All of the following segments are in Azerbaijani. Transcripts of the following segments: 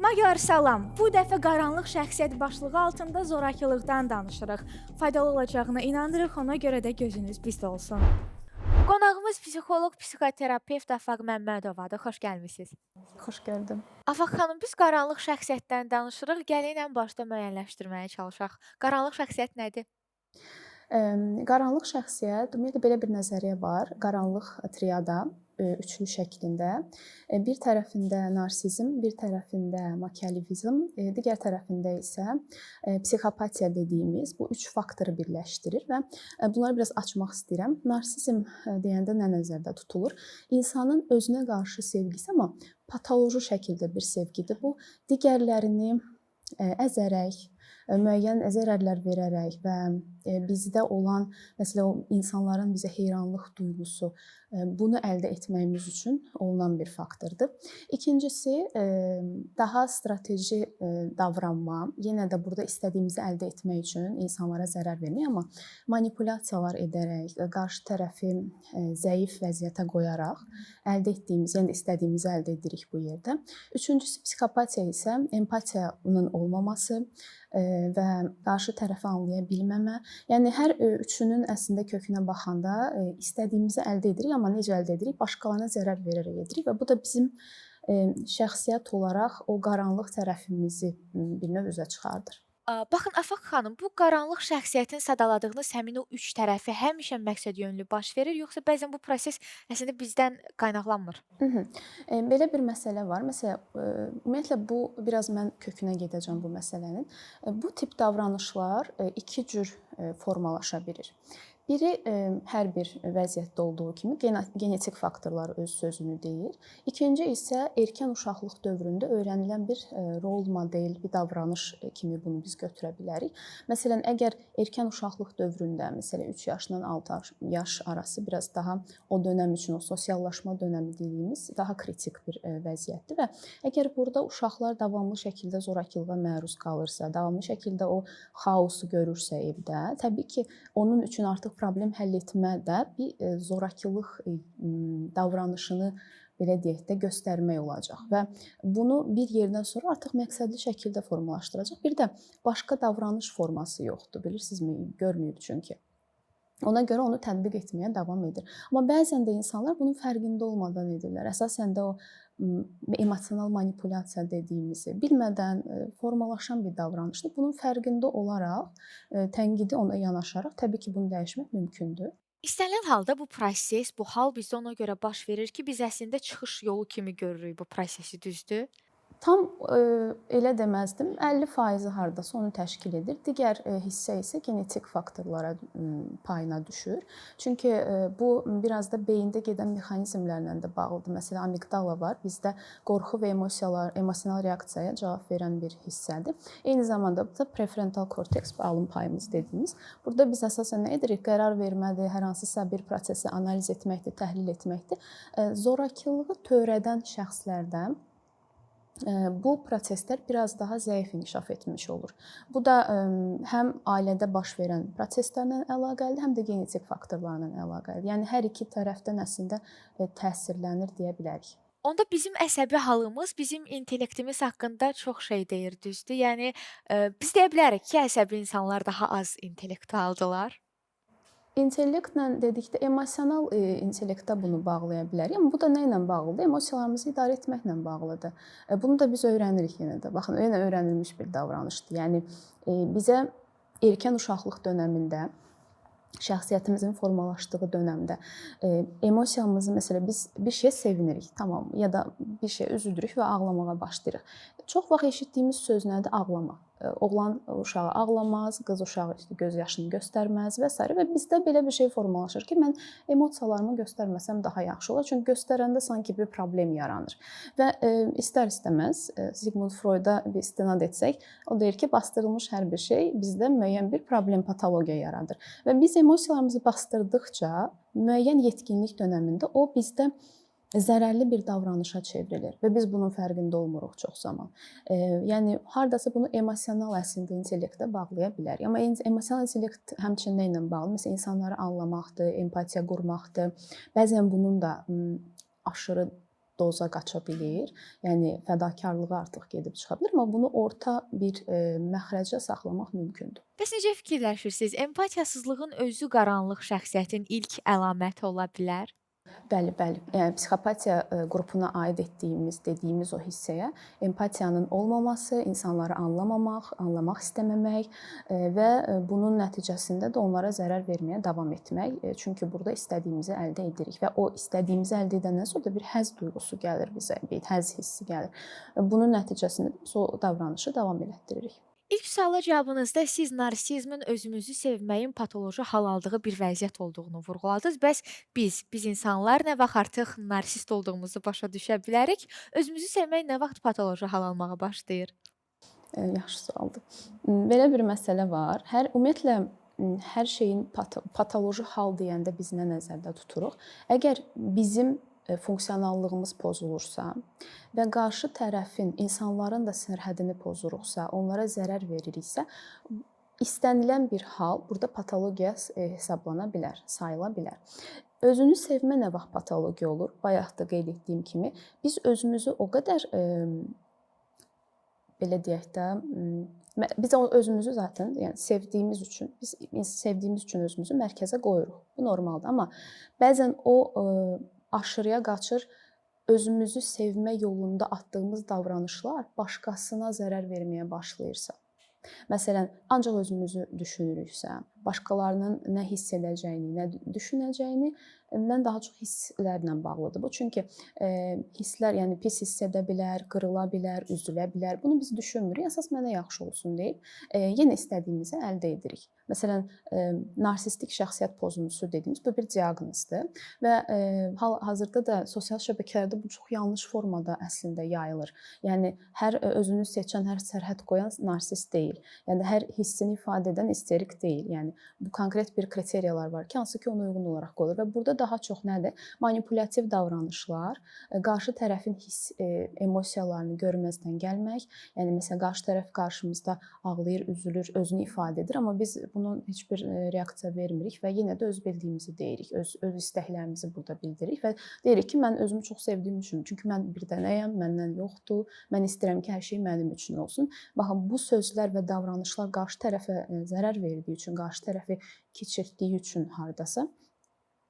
Magyar salam. Bu dəfə qaranlıq şəxsiyyət başlığı altında zorakılıqdan danışırıq. Faydalı olacağına inandırıq, ona görə də gözünüz bizdə olsun. Qonağımız psixoloq, psixoterapevt Afaq Məmmədovadır. Xoş gəlmisiniz. Xoş gördüm. Afaq xanım, biz qaranlıq şəxsiyyətdən danışırıq. Gəlin ən başda müəyyənləşdirməyə çalışaq. Qaranlıq şəxsiyyət nədir? Qaranlıq şəxsiyyət, ümumiyyətlə belə bir nəzəriyyə var. Qaranlıq triada üçlü şəklində. Bir tərəfində narsizm, bir tərəfində makiavellizm, digər tərəfində isə psixopatiya dediyimiz bu üç faktoru birləşdirir və bunları biraz açmaq istəyirəm. Narsizm deyəndə nə nəzərdə tutulur? İnsanın özünə qarşı sevgisi, amma patoloji şəkildə bir sevgidir bu. Digərlərini əzərək, müəyyən zərərlər verərək və bizdə olan, məsələn, o insanların bizə heyranlıq duyğusu, bunu əldə etməyimiz üçün olunan bir faktordur. İkincisi, daha strateji davranma, yenə də burada istədiyimizi əldə etmək üçün insanlara zərər vermək, amma manipulyasiyalar edərək, qarşı tərəfi zəif vəziyyətə qoyaraq əldə etdiyimiz, yəni istədiyimizi əldə edirik bu yerdə. Üçüncüsü, psixopatiya isə empatiyanın olmaması və qarşı tərəfi anlaya bilməmə. Yəni hər üçünün əslində kökünə baxanda istədiyimizi əldə edirik, amma necə əldə edirik? Başqalarına zərər verərək edirik və bu da bizim şəxsiyyət olaraq o qaranlıq tərəfimizi bir növ üzə çıxardır. Baxın Afaq xanım, bu qaranlıq şəxsiyyətin sadaladığınız həmin o üç tərəfi həmişə məqsədyönlü baş verir, yoxsa bəzən bu proses əslində bizdən qaynaqlanmır? Belə bir məsələ var. Məsələn, ümumiyyətlə bu biraz mən kökünə gedəcəm bu məsələnin. Bu tip davranışlar iki cür formalaşa bilir. Biri hər bir vəziyyətdə olduğu kimi genetik faktorlar öz sözünü deyir. İkinci isə erkən uşaqlıq dövründə öyrənilən bir rol model, bir davranış kimi bunu biz götürə bilərik. Məsələn, əgər erkən uşaqlıq dövründə, məsələn 3 yaşdan 6 yaş arası biraz daha o dönəm üçün o sosiallaşma dönəmi dediyimiz daha kritik bir vəziyyətdir və əgər burada uşaqlar davamlı şəkildə zorakılığa məruz qalırsa, davamlı şəkildə o xaosu görürsə evdə, təbii ki, onun üçün artıq problem həll etmədə bir zorakılıq davranışını belə deyək də göstərmək olacaq və bunu bir yerdən sonra artıq məqsədli şəkildə formalaşdıracaq. Bir də başqa davranış forması yoxdur, bilirsinizmi? Görməyib çünki. Ona görə onu tətbiq etməyə davam edir. Amma bəzən də insanlar bunun fərqində olmadan edirlər. Əsasən də o emosional manipulyasiya dediyimizi bilmədən formalaşan bir davranışdır. Bunun fərqində olaraq, tənqidi ona yanaşaraq təbii ki, bunu dəyişmək mümkündür. İstənilən halda bu proses, bu hal bizdə ona görə baş verir ki, biz əslində çıxış yolu kimi görürük bu prosesi, düzdür? Tam elə deməzdim. 50%-i hardasa onu təşkil edir. Digər hissə isə genetik faktorlara payına düşür. Çünki bu biraz da beyində gedən mexanizmlərlə də bağlıdır. Məsələn, amigdala var. Bizdə qorxu və emosiyalar, emosional reaksiyaya cavab verən bir hissədir. Eyni zamanda bu da prefrontal korteks, alın payımız dediyimiz. Burada biz əsasən nə edirik? Qərar vermədir, hər hansısa bir prosesi analiz etməkdir, təhlil etməkdir. Zorakılığı törədən şəxslərdə bu proseslər biraz daha zəif inkişaf etmiş olur. Bu da həm ailədə baş verən proseslərlə əlaqəlidir, həm də genetik faktorlarla əlaqəlidir. Yəni hər iki tərəfdən əslində təsirlənir deyə bilərik. Onda bizim əsəbi halımız bizim intellektimiz haqqında çox şey deyir, düzdür? Yəni biz deyə bilərik ki, əsəbi insanlar daha az intellektualdılar. İntellektlə dedikdə emosional intellektə bunu bağlaya bilərik. Amma bu da nə ilə bağlıdır? Emosiyalarımızı idarə etməklə bağlıdır. Bunu da biz öyrənirik yenə də. Baxın, yenə öyrənilmiş bir davranışdır. Yəni bizə erkən uşaqlıq dönəmində, şəxsiyyətimizin formalaşdığı dönəmdə emosiyamızı, məsələn, biz bir şeyə sevinirik, tamam, ya da bir şeyə üzülürük və ağlamağa başlayırıq. Çox vaxt eşitdiyimiz söz nədir? Ağlama. Oğlan uşağı ağlamaz, qız uşağı işte göz yaşını göstərməz və s. və bizdə belə bir şey formalaşır ki, mən emosiyalarımı göstərməsəm daha yaxşı olar. Çünki göstərəndə sanki bir problem yaranır. Və istər-istəməz Sigmund Freuda bir istinad etsək, o deyir ki, bastırılmış hər bir şey bizdə müəyyən bir problem, patologiya yaradır. Və biz emosiyalarımızı bastırdıqca müəyyən yetkinlik dönəmində o bizdə zərərli bir davranışa çevrilir və biz bunun fərqində olmuruq çox zaman. Yəni hardasa bunu emosional əslində intellektə bağlaya bilərik. Amma emosional intellekt həmçinin nə ilə bağlı? Məsələn, insanları anlamaqdır, empatiya qurmaqdır. Bəzən bunun da aşırı doza qaça bilir. Yəni fədakarlığa artıq gedib çıxa bilər, amma bunu orta bir məxrəcə saxlamaq mümkündür. Bəs necə fikirləşirsiniz? Empatiyasızlığın özü qaranlıq şəxsiyyətin ilk əlaməti ola bilər? Bəli, bəli. Yəni psixopatiya qrupuna aid etdiyimiz, dediyimiz o hissəyə empatiyanın olmaması, insanları anlamamaq, anlamaq istəməmək və bunun nəticəsində də onlara zərər verməyə davam etmək. Çünki burada istədiyimizi əldə edirik və o istədiyimizi əldə edəndən sonra da bir həzz duyğusu gəlir bizə, bir həzz hissi gəlir. Bunun nəticəsində biz o davranışı davam elətdiririk. İlk suala cavabınızda siz narsizmin özümüzü sevməyin patoloji hal aldığı bir vəziyyət olduğunu vurğuladınız. Bəs biz insanlar nə vaxt artıq narsist olduğumuzu başa düşə bilərik? Özümüzü sevmək nə vaxt patoloji hal almağa başlayır? Yaxşı sualdır. Belə bir məsələ var. Ümumiyyətlə hər şeyin patoloji hal deyəndə biz nə nəzərdə tuturuq? Əgər bizim funksionallığımız pozulursa və qarşı tərəfin, insanların da sərhədini pozuruqsa, onlara zərər veririksə, istənilən bir hal burada patologiya hesablana bilər, sayıla bilər. Özünü sevmə nə vaxt patologiya olur? Bayaq da qeyd etdiyim kimi, biz özümüzü o qədər belə deyək də, biz özümüzü zaten, yəni sevdiyimiz üçün, biz sevdiyimiz üçün özümüzü mərkəzə qoyuruq. Bu normaldır, amma bəzən o aşırıya qaçır, özümüzü sevmə yolunda atdığımız davranışlar başqasına zərər verməyə başlayırsa. Məsələn, ancaq özümüzü düşünürüksə, başqalarının nə hiss edəcəyini, nə düşünəcəyini mən daha çox hisslərlə bağlıdır bu. Çünki hisslər, yəni pis hiss edə bilər, qırıla bilər, üzülə bilər. Bunu biz düşünmürük. Əsas mənə yaxşı olsun deyib yenə istədiyimizi əldə edirik. Məsələn, narsistik şəxsiyyət pozuntusu dediyimiz bu bir diaqnozdur və hal-hazırda da sosial şəbəkələrdə bu çox yanlış formada əslində yayılır. Yəni hər özünü seçən, hər sərhəd qoyan narsist deyil. Yəni hər hissini ifadə edən isterik deyil. Yəni bu konkret bir kriteriyalar var ki, hansı ki ona uyğun olaraq qoyulur və burada daha çox nədir? Manipulyattiv davranışlar, qarşı tərəfin hiss, emosiyalarını görməzdən gəlmək. Yəni məsələn, qarşı tərəf qarşımızda ağlayır, üzülür, özünü ifadə edir, amma biz bunun heç bir reaksiya vermirik və yenə də öz bildiyimizi deyirik, öz istəklərimizi burada bildiririk və deyirik ki, mən özümü çox sevdiyim üçün, çünki mən bir dənəyəm, məndən yoxdur, mən istəyirəm ki, hər şey mənim üçün olsun. Baxın, bu sözlər və davranışlar qarşı tərəfə zərər verdiyi üçün, qarşı tərəfi keçirtdiyi üçün hardasa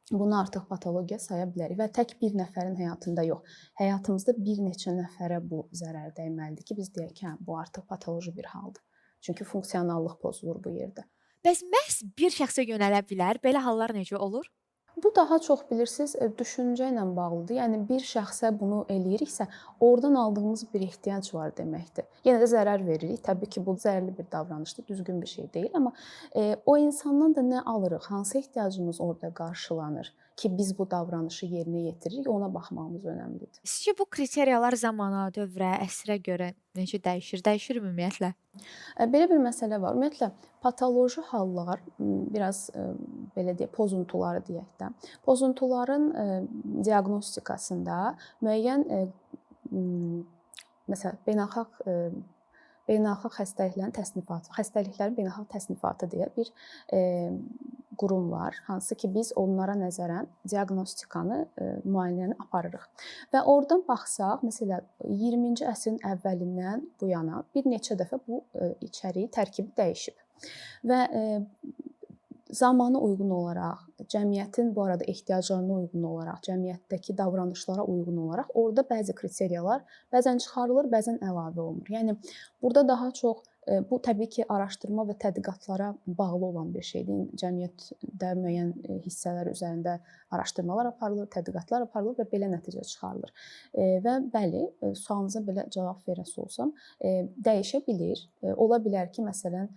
bunu artıq patologiya saya bilərik və tək bir nəfərin həyatında yox, həyatımızda bir neçə nəfərə bu zərər dəyməlidir ki, biz deyək ki, hə, bu artıq patoloji bir haldır. Çünki funksionallıq pozulur bu yerdə. Bəs məhz bir şəxsə yönələ bilər? Belə hallar necə olur? Bu daha çox bilirsiniz, düşüncə ilə bağlıdır. Yəni bir şəxsə bunu eləyiriksə, oradan aldığımız bir ehtiyac var deməkdir. Yenə də zərər veririk. Təbii ki, bu zərərli bir davranışdır, düzgün bir şey deyil, amma o insandan da nə alırıq, hansı ehtiyacımız orada qarşılanır ki, biz bu davranışı yerinə yetiririk, ona baxmağımız önəmlidir. Sizcə bu kriteriyalar zamana, dövrə, əsrə görə necə dəyişir? Dəyişir ümumiyyətlə? Belə bir məsələ var. Ümumiyyətlə patoloji hallar biraz belə deyək, pozuntuları deyək də. Pozuntuların diaqnostikasında müəyyən məsələn beynəlxalq xəstəliklərin təsnifatı, xəstəliklərin beynəlxalq təsnifatı deyə bir qurum var, hansı ki biz onlara nəzərən diaqnostikanı, müayinəni aparırıq. Və oradan baxsaq, məsələn, 20-ci əsrin əvvəlindən bu yana bir neçə dəfə bu içəriyi, tərkibi dəyişib. Və zamana uyğun olaraq, cəmiyyətin bu arada ehtiyaclarına uyğun olaraq, cəmiyyətdəki davranışlara uyğun olaraq orada bəzi kriteriyalar bəzən çıxarılır, bəzən əlavə olunur. Yəni burada daha çox bu təbii ki, araşdırma və tədqiqatlara bağlı olan bir şeydir. Cəmiyyətdə müəyyən hissələr üzərində araşdırmalar aparılır, tədqiqatlar aparılır və belə nəticə çıxarılır. Və bəli, sualınıza belə cavab verəsi olsam, dəyişə bilir. Ola bilər ki, məsələn,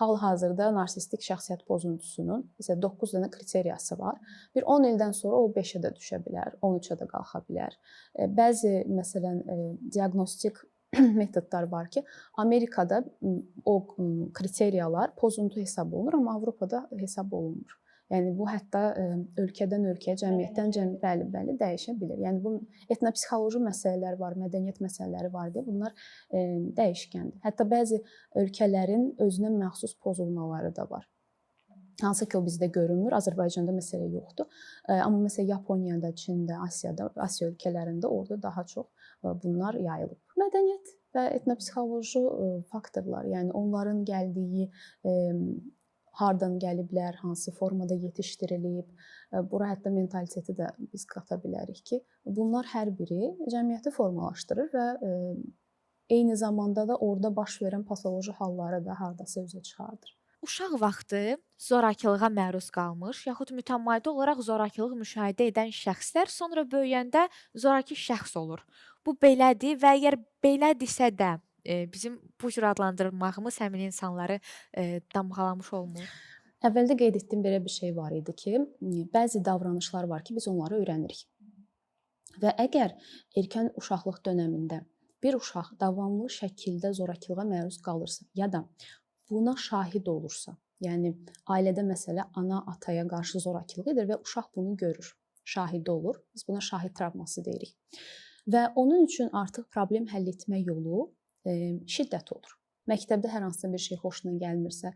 hal-hazırda narsistik şəxsiyyət pozuntusunun məsələn 9 dənə kriteriyası var. Bir 10 ildən sonra o 5-ə də düşə bilər, 13-ə də qalxa bilər. Bəzi məsələn diaqnostik metodlar var ki, Amerikada o kriteriyalar pozuntu hesab olunur, amma Avropada hesab olunmur. Yəni bu hətta ölkədən ölkəyə, cəmiyyətdən cəmiyyətə, bəli, bəli dəyişə bilər. Yəni bu etnopsixoloji məsələlər var, mədəniyyət məsələləri var deyə bunlar dəyişkəndir. Hətta bəzi ölkələrin özünə məxsus pozulmaları da var. Hansı ki o bizdə görünmür, Azərbaycanda məsələ yoxdur. Amma məsələn Yaponiyada, Çində, Asiyada, Asiya ölkələrində orada daha çox bunlar yayılıb. Mədəniyyət və etnopsixoloji faktorlar, yəni onların gəldiyi, hardan gəliblər, hansı formada yetişdirilib, bura hətta mentaliteti də biz qata bilərik ki, bunlar hər biri cəmiyyəti formalaşdırır və eyni zamanda da orada baş verən patoloji halları da hardasa üzə çıxardır. Uşaq vaxtı zorakılığa məruz qalmış, yaxud mütəmadi olaraq zorakılıq müşahidə edən şəxslər sonra böyüyəndə zoraki şəxs olur. Bu belədir və əgər belədirsə də bizim bu cür adlandırmağımız həmin insanları damğalamış olmur. Əvvəldə qeyd etdiyim belə bir şey var idi ki, bəzi davranışlar var ki, biz onları öyrənirik. Və əgər erkən uşaqlıq dövründə bir uşaq davamlı şəkildə zorakılığa məruz qalırsa, ya da buna şahid olursa, yəni ailədə məsələ ana ataya qarşı zorakılıq edir və uşaq bunu görür, şahidi olur. Biz buna şahid travması deyirik. Və onun üçün artıq problem həll etmə yolu şiddət olur. Məktəbdə hər hansısa bir şey xoşuna gəlmirsə,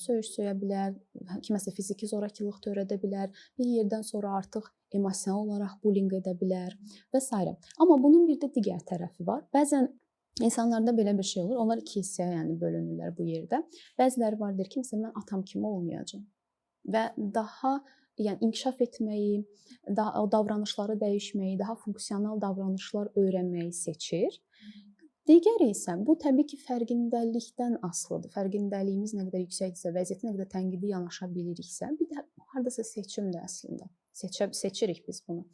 söyüş söyə bilər, kiməsə fiziki zorakılıq törədə bilər, bir yerdən sonra artıq emosional olaraq bullying edə bilər və s. Amma bunun bir də digər tərəfi var. Bəzən insanlarda belə bir şey olur. Onlar iki hissəyə, yəni bölünürlər bu yerdə. Bəziləri var deyir ki, məsələn mən atam kimi olmayacağam. Və daha, yəni inkişaf etməyi, daha o davranışları dəyişməyi, daha funksional davranışlar öyrənməyi seçir. Digəri isə bu təbii ki, fərqindəlikdən asılıdır. Fərqindəliyimiz nə qədər yüksəkdirsə, vəziyyətə nə qədər tənqidi yanaşa biliriksə, bir də hardasa seçimdir əslində. Seçirik biz bunu.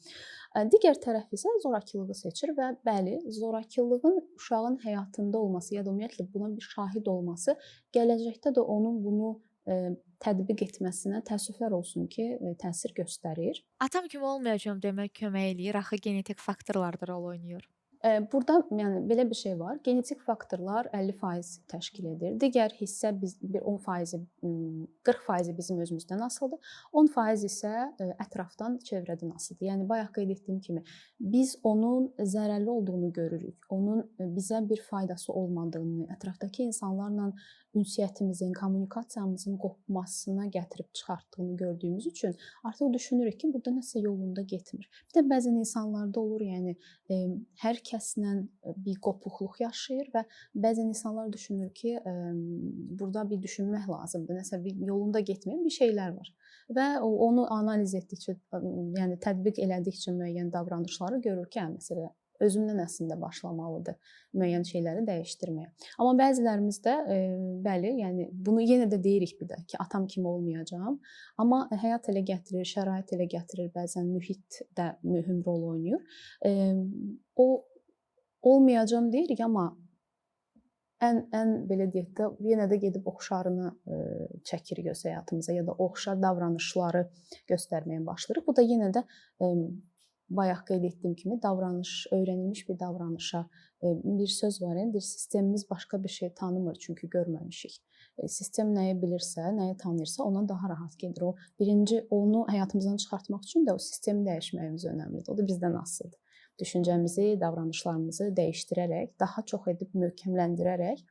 Digər tərəf isə zorakılığı seçir və bəli, zorakılığın uşağın həyatında olması ya da ümumiyyətlə buna bir şahid olması gələcəkdə də onun bunu tətbiq etməsinə təəssüflər olsun ki, təsir göstərir. Atam kimi olmayacağam demək kömək eləyir, axı genetik faktorlar da rol oynayır. Burada yəni belə bir şey var. Genetik faktorlar 50% təşkil edir. Digər hissə biz bir 10%-i, 40%-i bizim özümüzdən asılıdır. 10% isə ətrafdan, çevrədən asılıdır. Yəni bayaq qeyd etdiyim kimi biz onun zərərli olduğunu görürük. Onun bizə bir faydası olmadığını, ətrafdakı insanlarla ünsiyyətimizin, kommunikasiyamızın qopmasına gətirib çıxartdığını gördüyümüz üçün artıq düşünürük ki, burada nəsə yolunda getmir. Bir də bəzən insanlarda olur, yəni hər kəslə bir qopuqluq yaşayır və bəzən insanlar düşünür ki, burada bir düşünmək lazımdır, nəsə bir yolunda getməyən bir şeylər var. Və onu analiz etdikcə, yəni tətbiq elədikcə müəyyən davranışları görür ki, məsələ özümdən əslində başlamalıdır müəyyən şeyləri dəyişdirməyə. Amma bəzilərimiz də bəli, yəni bunu yenə də deyirik bir də ki, atam kimi olmayacağam. Amma həyat elə gətirir, şərait elə gətirir, bəzən mühit də mühüm rol oynayır. O olmayacağam deyirik, amma ən belə deyək də, yenə də gedib oxşarını çəkirik öz həyatımıza ya da oxşar davranışları göstərməyə başlayırıq. Bu da yenə də bayaq qeyd etdiyim kimi davranış, öyrənilmiş bir davranışa bir söz var, yəni sistemimiz başqa bir şey tanımır, çünki görməmişik. Sistem nəyi bilirsə, nəyi tanıyırsa ona daha rahat gedir. O birinci onu həyatımızdan çıxartmaq üçün də o sistemi dəyişməyimiz önəmlidir. O da bizdən asılıdır. Düşüncəmizi, davranışlarımızı dəyişdirərək, daha çox edib möhkəmləndirərək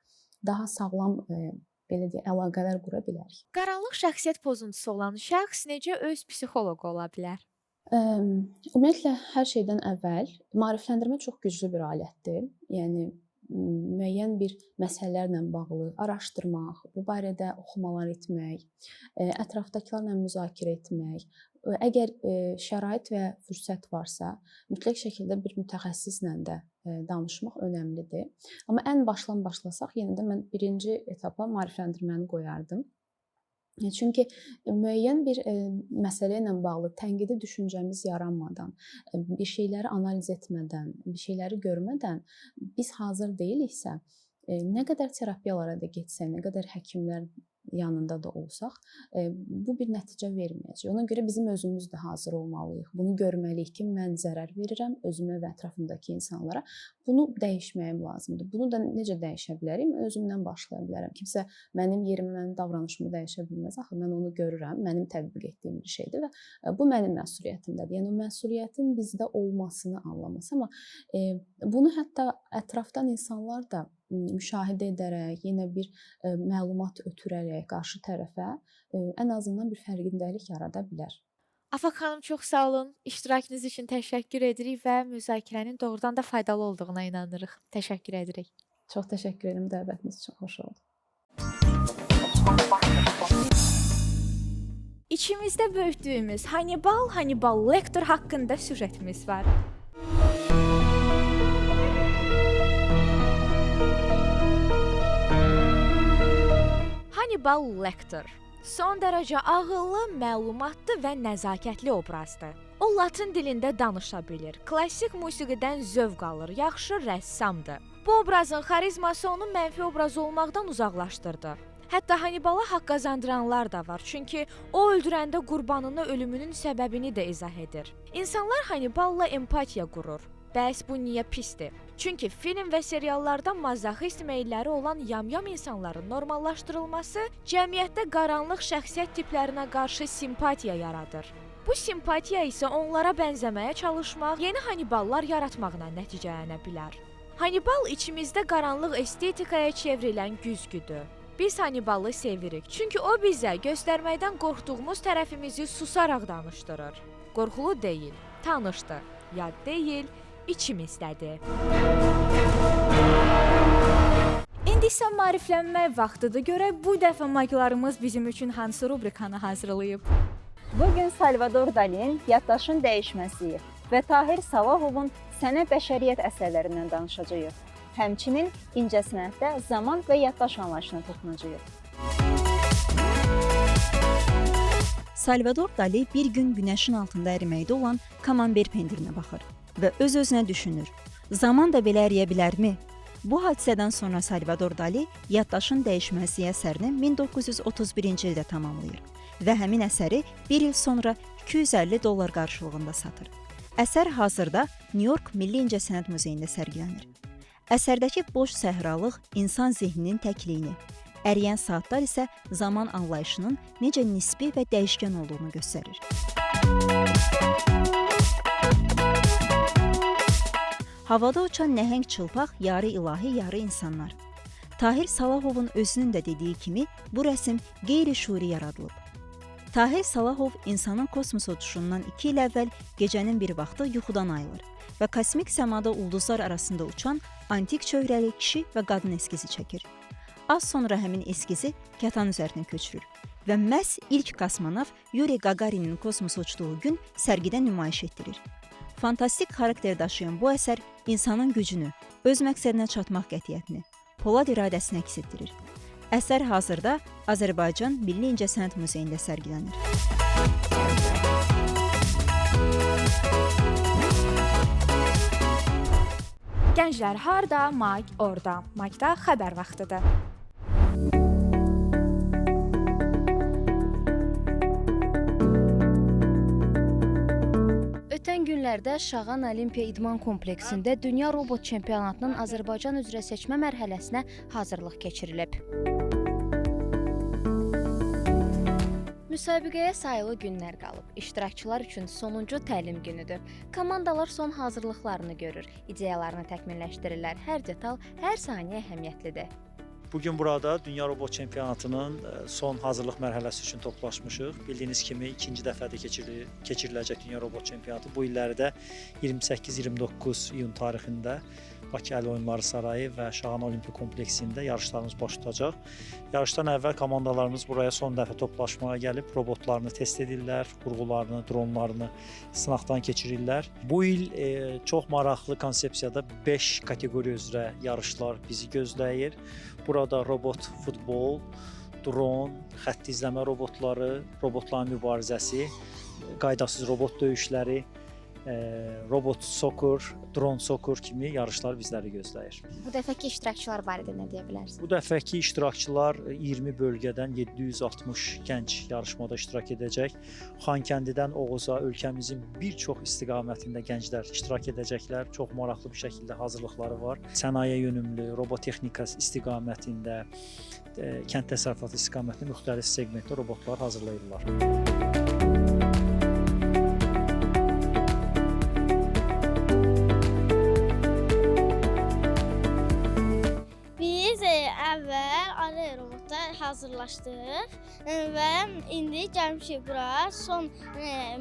daha sağlam belə deyək, əlaqələr qura bilərik. Qaranlıq şəxsiyyət pozuntusu olan şəxs necə öz psixoloqu ola bilər? Ümumiyyətlə hər şeydən əvvəl maarifləndirmə çox güclü bir alətdir. Yəni müəyyən bir məsələlərlə bağlı araşdırmaq, bu barədə oxumalar etmək, ətrafdakılarla müzakirə etmək, əgər şərait və fürsət varsa, mütləq şəkildə bir mütəxəssislə də danışmaq önəmlidir. Amma ən başdan başlasaq, yenə də mən birinci etapa maarifləndirməni qoyardım. Çünki müəyyən bir məsələ ilə bağlı tənqidi düşüncəmiz yaranmadan, bir şeyləri analiz etmədən, bir şeyləri görmədən biz hazır deyiliksə, nə qədər terapiyalara da getsək, nə qədər həkimlər yanında da olsaq, bu bir nəticə verməyəcək. Ona görə bizim özümüz də hazır olmalıyıq. Bunu görməliyik ki, mən zərər verirəm özümə və ətrafımdakı insanlara. Bunu dəyişməyim lazımdır. Bunu da necə dəyişə bilərəm? Özümdən başlaya bilərəm. Kimsə mənim yerimə, mənim davranışımı dəyişə bilməz. Axı mən onu görürəm, mənim tətbiq etdiyim bir şeydir və bu mənim məsuliyyətimdədir. Yəni o məsuliyyətin bizdə olmasını anlaması. Amma bunu hətta ətrafdan insanlar da müşahidə edərək, yenə bir məlumat ötürərək qarşı tərəfə ən azından bir fərqindəlik yarada bilər. Afaq xanım, çox sağ olun. İştirakınız üçün təşəkkür edirik və müzakirənin doğrudan da faydalı olduğuna inanırıq. Təşəkkür edirik. Çox təşəkkür edirəm dəvətiniz üçün. Xoş oldu. İçimizdə böyütdüyümüz Hannibal, Hannibal Lecter haqqında süjetimiz var. Hannibal Lecter son dərəcə ağıllı, məlumatlı və nəzakətli obrazdır. O latın dilində danışa bilir, klassik musiqidən zövq alır, yaxşı rəssamdır. Bu obrazın xarizması onu mənfi obraz olmaqdan uzaqlaşdırdı. Hətta Hannibala haqq qazandıranlar da var, çünki o öldürəndə qurbanını ölümünün səbəbini də izah edir. İnsanlar Hanniballa empatiya qurur. Bəs bu niyə pisdir? Çünki film və seriallarda mazaxist meylləri olan yamyam insanların normallaşdırılması cəmiyyətdə qaranlıq şəxsiyyət tiplərinə qarşı simpatiya yaradır. Bu simpatiya isə onlara bənzəməyə çalışmaq, yeni Hanniballar yaratmaqla nəticələnə bilər. Hannibal içimizdə qaranlıq estetikaya çevrilən güzgüdür. Biz Hannibalı sevirik, çünki o bizə göstərməkdən qorxduğumuz tərəfimizi susaraq danışdırır. Qorxulu deyil, tanışdır, yad deyil, içimizdədir. İndi isə maariflənmək vaxtıdır. Görək bu dəfə magilarımız bizim üçün hansı rubrikanı hazırlayıb. Bugün Salvador Dalinin Yaddaşın dəyişməzliyi və Tahir Salahovun Sənə bəşəriyyət əsərlərindən danışacağıq. Həmçinin incəsənətdə zaman və yaddaş anlayışına toxunacağıq. Salvador Dali bir gün günəşin altında əriməkdə olan kamamber pendirinə baxır və öz-özünə düşünür. Zaman da belə əriyə bilərmi? Bu hadisədən sonra Salvador Dali Yaddaşın dəyişməzliyi əsərini 1931-ci ildə tamamlayır və həmin əsəri bir il sonra $250 qarşılığında satır. Əsər hazırda New York Milli İncəsənət Muzeyində sərgilənir. Əsərdəki boş səhralıq insan zehninin təkliyini, əriyən saatlar isə zaman anlayışının necə nisbi və dəyişkən olduğunu göstərir. Havada uçan nəhəng çılpaq yarı ilahi, yarı insanlar. Tahir Salahovun özünün də dediyi kimi bu rəsm qeyri-şuuri yaradılıb. Tahir Salahov insanın kosmos uçuşundan 2 il əvvəl gecənin bir vaxtı yuxudan ayılır və kosmik səmada ulduzlar arasında uçan antik çöhrəli kişi və qadın eskizi çəkir. Az sonra həmin eskizi kətan üzərinə köçürür və məhz ilk kosmonavt Yuri Qagarinin kosmosa uçduğu gün sərgidə nümayiş etdirir. Fantastik xarakter daşıyan bu əsər insanın gücünü, öz məqsədinə çatmaq qətiyyətini, polad iradəsini əks etdirir. Əsər hazırda Azərbaycan Milli İncəsənət Muzeyində sərgilənir. Gənclər harda, Mag orada. Magda xəbər vaxtıdır. Ötən günlərdə Şağan Olimpiya İdman Kompleksində Dünya Robot Çempionatının Azərbaycan üzrə seçmə mərhələsinə hazırlıq keçirilib. Müsabiqəyə sayılı günlər qalıb. İştirakçılar üçün sonuncu təlim günüdür. Komandalar son hazırlıqlarını görür, ideyalarını təkmilləşdirirlər. Hər detal, hər saniyə əhəmiyyətlidir. Bugün burada Dünya Robot Çempionatının son hazırlıq mərhələsi üçün toplaşmışıq. Bildiyiniz kimi ikinci dəfədir keçiriləcək Dünya Robot Çempionatı. Bu illəri də 28-29 iyun tarixində Bakı Əl Oyunları Sarayı və Şağan Olimpiya Kompleksində yarışlarımız baş tutacaq. Yarışdan əvvəl komandalarımız buraya son dəfə toplaşmağa gəlib, robotlarını test edirlər, qurğularını, dronlarını sınaqdan keçirirlər. Bu il çox maraqlı konsepsiyada 5 kateqoriya üzrə yarışlar bizi gözləyir. Burada robot futbol, dron, xətti izləmə robotları, robotların mübarizəsi, qaydasız robot döyüşləri robot soccer, drone soccer kimi yarışlar bizləri gözləyir. Bu dəfəki iştirakçılar barədə nə deyə bilərsiniz? Bu dəfəki iştirakçılar 20 bölgədən 760 gənc yarışmada iştirak edəcək. Xankəndidən Oğuza ölkəmizin bir çox istiqamətində gənclər iştirak edəcəklər. Çox maraqlı bir şəkildə hazırlıqları var. Sənaye yönümlü, robotexnika istiqamətində, kənd təsərrüfatı istiqamətində müxtəlif seqmentdə robotlar hazırlayırlar. Biz əvvəl arı robotda hazırlaşdıq və indi gəlmişik bura. Son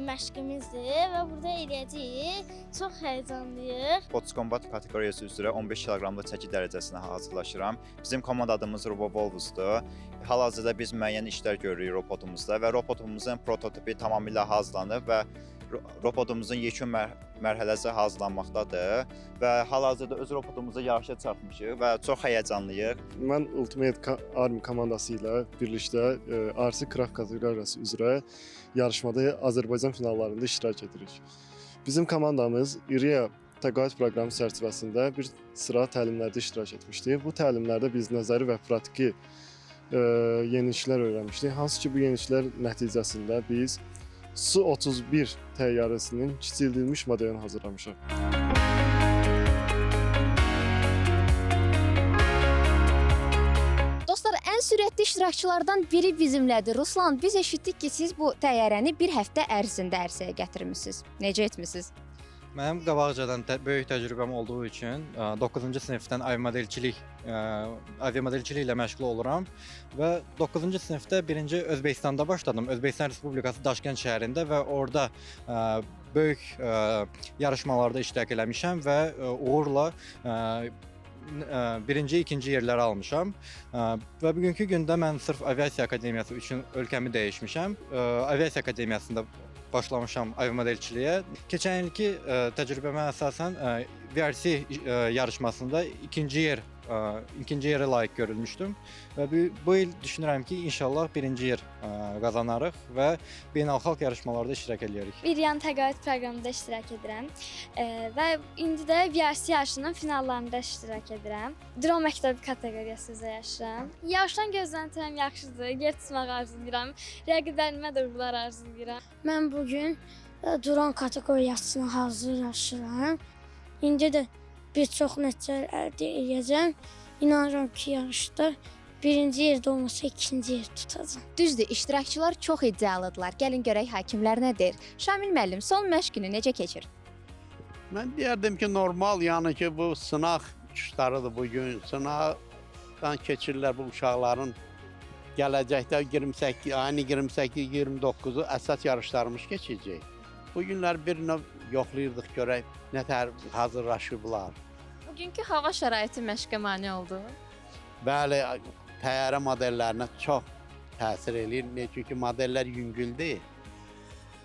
məşqimizdir və burada eləyəcəyik. Çox həyəcanlıyıq. Bots Combat kateqoriyası üzrə 15 kiloqramlıq çəki dərəcəsinə hazırlaşıram. Bizim komanda adımız RoboVolvusdur. Hal-hazırda biz müəyyən işlər görürük robotumuzda və robotumuzun prototipi tamamilə hazırlanıb və robotumuzun yekun mərhələsi hazırlanmaqdadır və hal-hazırda öz robotumuzu yarışa çatmışıq və çox həyəcanlıyıq. Mən Ultimate Army komandası ilə birlikdə RC Craft kateqoriyası üzrə yarışmada Azərbaycan finallarında iştirak edirik. Bizim komandamız İRIA təqaüd proqramı çərçivəsində bir sıra təlimlərdə iştirak etmişdi. Bu təlimlərdə biz nəzəri və praktiki yeniliklər öyrənmişdik. Hansı ki, bu yeniliklər nəticəsində biz Su-31 təyyarəsinin kiçildilmiş modelini hazırlamışıq. Dostlar, ən sürətli iştirakçılardan biri bizimlədir. Ruslan, biz eşitdik ki, siz bu təyyarəni bir həftə ərzində ərsəyə gətirmisiniz. Necə etmisiniz? Mənim qabaqcadan böyük təcrübəm olduğu üçün 9-cu sinifdən aviamodelçilik ilə məşğul oluram və 9-cu sinifdə birinci Özbəkistanda başladım. Özbəkistan Respublikası Daşkənd şəhərində və orada böyük yarışmalarda iştirak eləmişəm və uğurla birinci, ikinci yerləri almışam və bugünkü gündə mən sırf Aviasiya Akademiyası üçün ölkəmi dəyişmişəm. Aviasiya Akademiyasında başlamışam aviamodelçiliyə. Keçən ilki təcrübəmə əsasən VRC yarışmasında ikinci yerə layiq görülmüşdüm və bu il düşünürəm ki, inşallah birinci yer qazanarıq və beynəlxalq yarışmalarda iştirak eləyərik. Bir yan təqaüd proqramında iştirak edirəm və indi də VRC yarışının finallarında iştirak edirəm. Dron məktəbi kateqoriyası üzrə yarışıram. Yarışdan gözləntirəm yaxşıdır, yer tutmağı arzulayıram, rəqiblərimə də uğurlar arzulayıram. Mən bugün dron kateqoriyasına hazırlaşıram. İndi də bir çox nəticələr əldə edəcəm. İnanıram ki, yarışda birinci yerdə olmasa ikinci yer tutacağam. Düzdür, iştirakçılar çox iddialıdırlar. Gəlin görək hakimlər nə deyir. Şamil müəllim, son məşq günü necə keçir? Mən deyərdim ki, normal, yəni ki, bu sınaq uçuşlarıdır bugün. Sınaqdan keçirirlər bu uşaqların. Gələcəkdə 28, ayın 28-29-u əsas yarışlarımız keçəcək. Bu günlər bir növ yoxlayırdıq görək nə tər hazırlaşıblar. Bugünkü hava şəraiti məşqə mane oldu? Bəli, təyyarə modellərinə çox təsir eləyir. Niyə? Çünki modellər yüngüldür.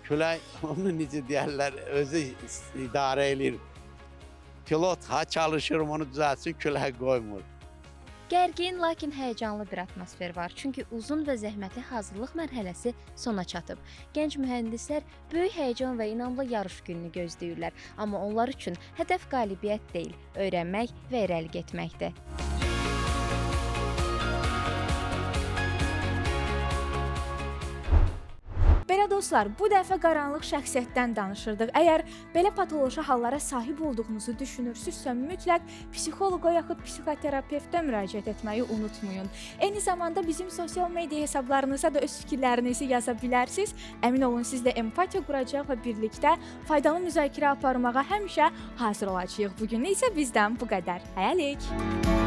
Külək, onu necə deyərlər, özü idarə eləyir. Pilot ha çalışır, onu düzəltsin, külək qoymur. Gərgin, lakin həyəcanlı bir atmosfer var. Çünki uzun və zəhmətli hazırlıq mərhələsi sona çatıb. Gənc mühəndislər böyük həyəcan və inamla yarış gününü gözləyirlər. Amma onlar üçün hədəf qalibiyyət deyil, öyrənmək və irəli getməkdir. Belə dostlar, bu dəfə qaranlıq şəxsiyyətdən danışırdıq. Əgər belə patoloji hallara sahib olduğunuzu düşünürsünüzsə, mütləq psixoloqa yaxud psixoterapevtə müraciət etməyi unutmayın. Eyni zamanda bizim sosial media hesablarınıza da öz fikirlərinizi yaza bilərsiniz. Əmin olun, sizlə empatiya quracaq və birlikdə faydalı müzakirə aparmağa həmişə hazır olacağıq. Bugün isə bizdən bu qədər. Hələlik!